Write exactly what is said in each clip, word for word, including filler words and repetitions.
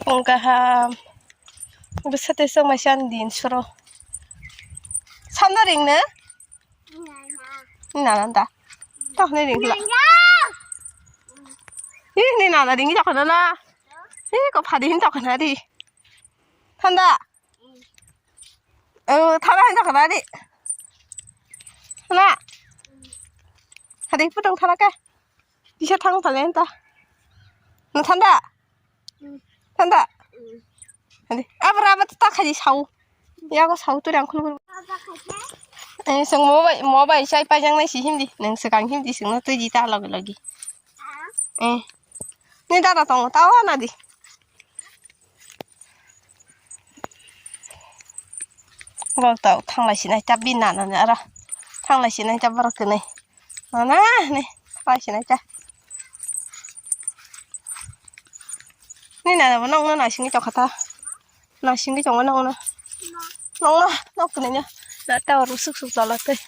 Pung kaham. Bwsa tei chwng bai san din soro. Samno ring no? Nana da. Tokni ring la. Ih, ni nana ring tokna na. Ih, ko phadi hin tokna ri. Thanda. Oh, thanda hin tokna ri. Na. Hadi putong thanda ke. Bisa thang thale ta. No thanda. Thanda. Hadi. Abra abra ta khaji sau. Yago sau tu rang khulu. Eh, song mo bai, mo bai sai pajang nai si himdi. Nang sekang himdi sing no tu ji ta logi logi. Eh. Ni dada tong ta wa na di. Bok tau thanglai sinai ta bini nana ni aro. Thanglai sinai ta borok kwnwi. Nana ni thanglai sinai ta. Ni nana bo nokno naisingwi tongkha ta. Naisingwi tongo nokno. Nokno nok kwnwi no. Na ta oro suk suk jala tei.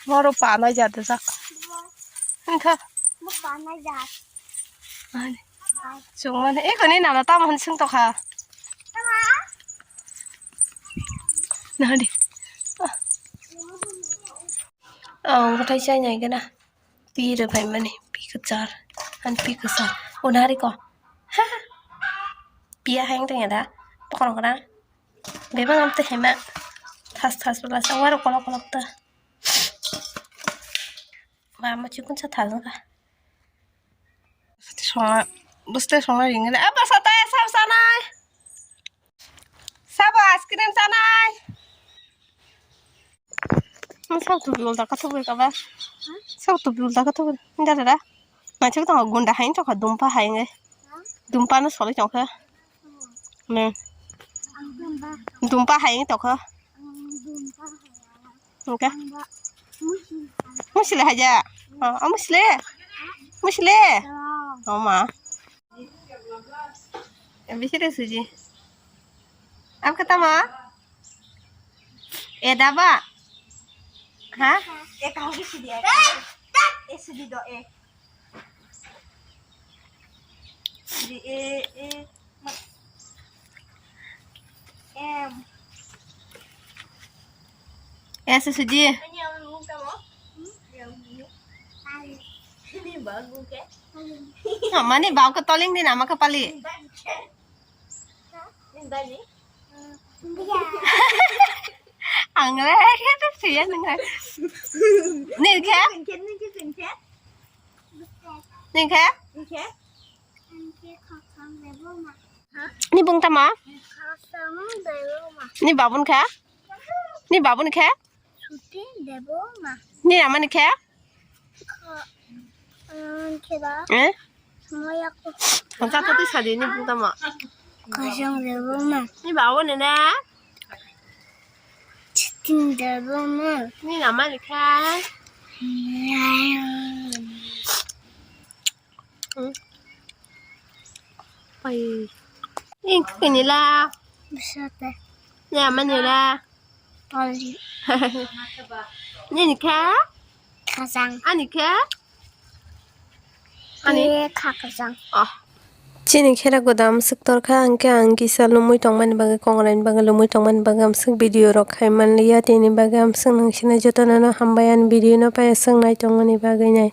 Boro panai jat jak. Wngkha. Bo panai jat. Ani. Chwngmani, eko ni nana tamo hwn swng tokha. Nadi. Oh, bwthai chai nai gana. Pi rw phaimani, pi kwchar. Ani pi kwchar. Unari ko. Ha. Piya haing tong ya da. Pokon kora. Bebak am tei haima. Thas thas bwla sa waro kolok kolok ta. Mama chikon sa thal ka. Songna, bwswk songna ringna. Ah, bwsa ta sa sanai. Sabo ice cream sanai. Sabo tu bul da ka thok ka ba. Sabo tu bul da ka thok. Nda da. Machik tong gunda hain tokha dumpa hain. Dumpa no soli tokha. Ne. Dumpa hain tokha. Oke. Musile haja. Oh, musile. Musile. Oh, ma. Bisire suji. Am kata ma? E daba. Ha? E kaho ke sidi e. E sidi do e. Di e e. Em. E susuji. Ini bagus ke? Mama ni bau ke toling di nama kepali. Ang le ke tu siya nang. Ni ke? Ni ke? Ni bung tama? Ni babun kha? Ni babun kha? Ni amani kha? Eh? Mata kati sadi ni bung tama? Ni babun ne? Ni amani kha? Pai. Ing kini la. Bisa teh. Ya, mana la? Pali. Nini kha? Kajang. Ani kha? Ani? Kha kajang. Oh. Chini khera godam swk torkha, hwnkhe ang kisa lumui tongmani bagwi, kongrai ni bagwi lumui tongmani bagwi amswk video rok khai manliya. Tini bagwi amswk nang sinai jotono no hambai ani video no paiya swk nai tongmani bagwi nai.